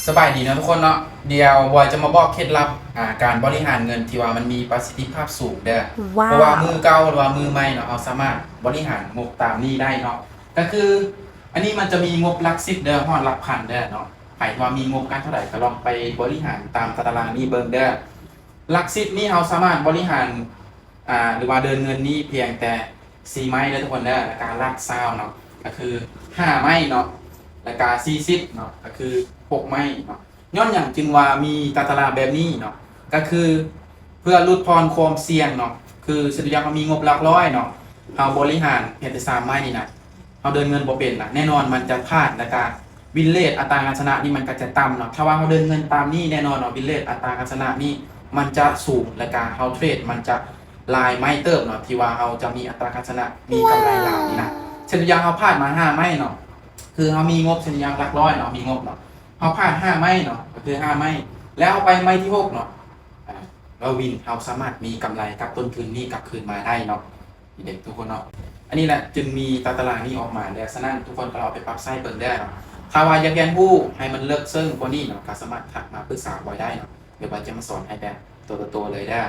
ສະບາຍດີເນາະທຸກຄົນເນາະ ດຽວບອຍຈະມາບອກເຄັດລັບ ອ່າ ການບໍລິຫານເງິນທີ່ວ່າມັນມີປະສິດທິພາບສູງເດີ້ ເພາະວ່າມືເກົ່າ ຫຼືວ່າມືໃໝ່ເນາະ ເຮົາສາມາດບໍລິຫານງົບຕາມນີ້ໄດ້ເນາະ ກໍຄື ອັນນີ້ມັນຈະມີງົບຫຼັກສິບເດີ້ ຮອດຫຼັກພັນເດີ້ເນາະ ໃຜທີ່ວ່າມີງົບການເທົ່າໃດ ກໍລອງໄປບໍລິຫານຕາມຕາຕະລາງນີ້ເບິ່ງເດີ້. ຫຼັກສິບນີ້ເຮົາສາມາດບໍລິຫານ ອ່າ ຫຼືວ່າເດີນເງິນນີ້ພຽງແຕ່ສີ່ໄມ້ເດີ້ທຸກຄົນເດີ້ ແລ້ວກະຫຼັກຊາວເນາະ ກໍຄືຫ້າໄມ້ເນາະ ແລ້ວກະສີ່ສິບເນາະ ກໍຄືຫົກໄມ້ເນາະ. ຍ້ອນຫຍັງຈຶ່ງວ່າມີຕາຕະລາງແບບນີ້ເນາະ ກໍຄືເພື່ອຫຼຸດຜ່ອນຄວາມສ່ຽງເນາະ ຄືເຊັ່ນຕົວຢ່າງເຮົາມີງົບຫຼັກຮ້ອຍເນາະ ເຮົາບໍລິຫານພຽງແຕ່ສາມໄມ້ນີ້ນະ ເຮົາເດີນເງິນບໍ່ເປັນນະ ແນ່ນອນມັນຈະພາດ ແລ້ວກະວິນເຣດອັດຕາການຊະນະນີ້ມັນກໍຈະຕ່ຳເນາະ. ຖ້າວ່າເຮົາເດີນເງິນຕາມນີ້ ແນ່ນອນເນາະ ວິນເຣດອັດຕາການຊະນະນີ້ມັນຈະສູງ ແລ້ວກະເຮົາເທຣດມັນຈະຫຼາຍໄມ້ເຕີບເນາະ ທີ່ວ່າເຮົາຈະມີອັດຕາການຊະນະ ມີກຳໄລຫຼາຍນີ້ນະ. ເຊັ່ນຕົວຢ່າງເຮົາພາດມາຫ້າໄມ້ເນາະ ຄືເຮົາມີງົບ ເຊັ່ນຕົວຢ່າງຫຼັກຮ້ອຍເນາະ ເຮົາມີງົບເນາະ ເຮົາພາດຫ້າໄມ້ເນາະ ກໍຄືຫ້າໄມ້ ແລ້ວເຮົາໄປໄມ້ທີຫົກເນາະ ອ່າ ເຮົາວິນ ເຮົາສາມາດມີກຳໄລກັບຕົ້ນທຶນນີ້ກັບຄືນມາໄດ້ເນາະ. ນີ້ເດ້ທຸກຄົນເນາະ ອັນນີ້ແຫຼະຈຶ່ງມີຕາຕະລາງນີ້ອອກມາເດີ້ ສະນັ້ນທຸກຄົນກໍລອງເອົາໄປປັບໃຊ້ເບິ່ງເດີ້ເນາະ. ຖ້າວ່າຢາກຮຽນຮູ້ໃຫ້ມັນເລິກເຊິ່ງກວ່ານີ້ເນາະ ກໍສາມາດທັກມາປຶກສາບອຍໄດ້ເນາະ ດຽວບອຍຈະມາສອນໃຫ້ແບບໂຕຕໍ່ໂຕເລີຍເດີ້.